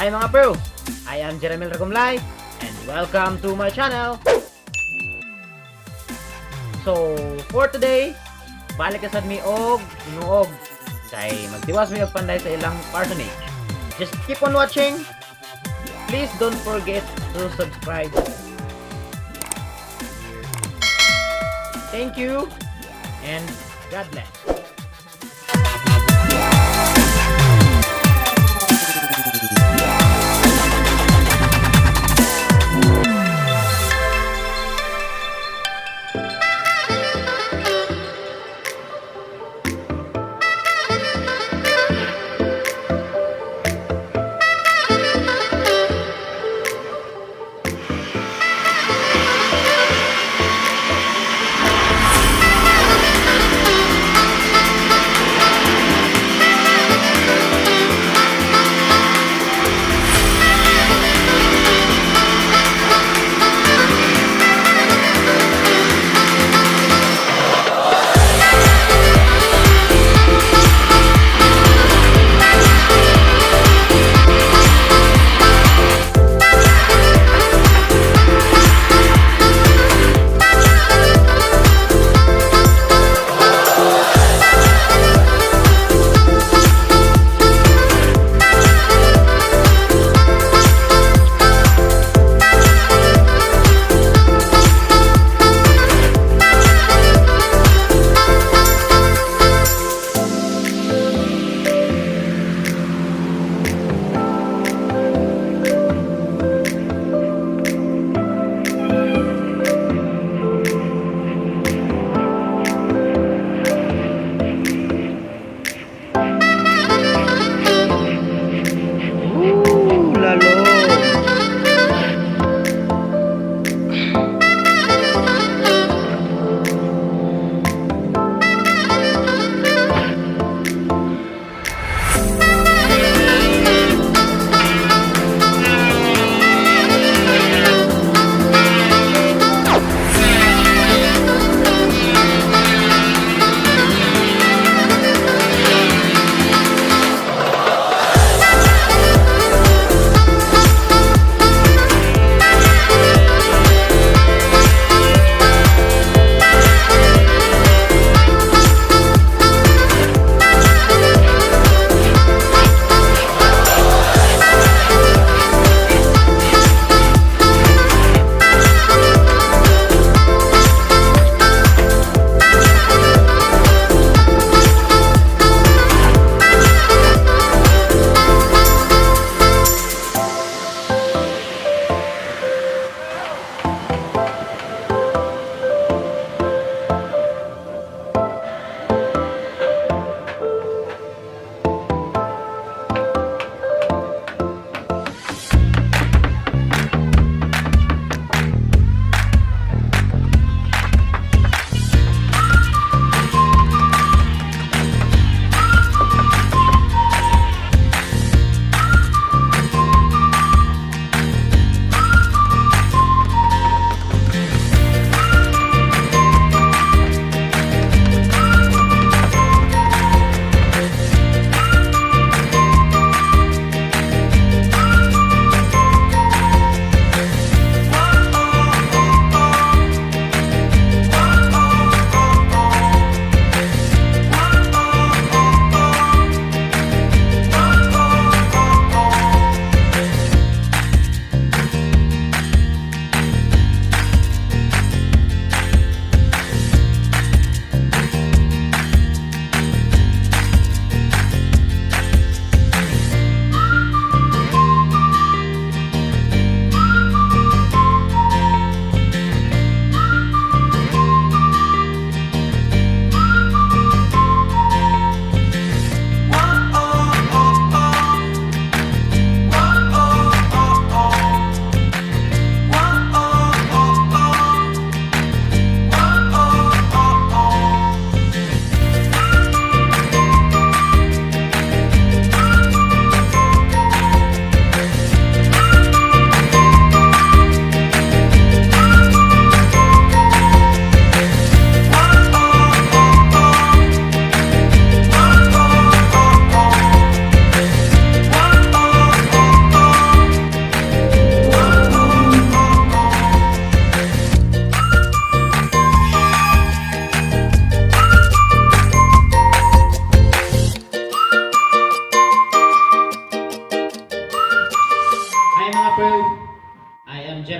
Hi, mga bro! I am Jeremil Ragumlay and welcome to my channel! So, for today, balik ka sad mi og Gingoog kay magtiwas mi og panday sa ilang parsonage. Just keep on watching. Please don't forget to subscribe. Thank you and God bless.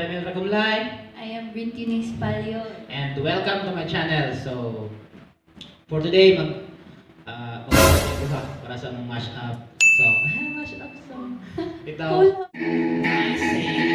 Jeremy Ragumlay I am Brintinis Palio. And welcome to my channel. So, for today, mag para sa among mash up song. Mash up song. Ito. Cool. I say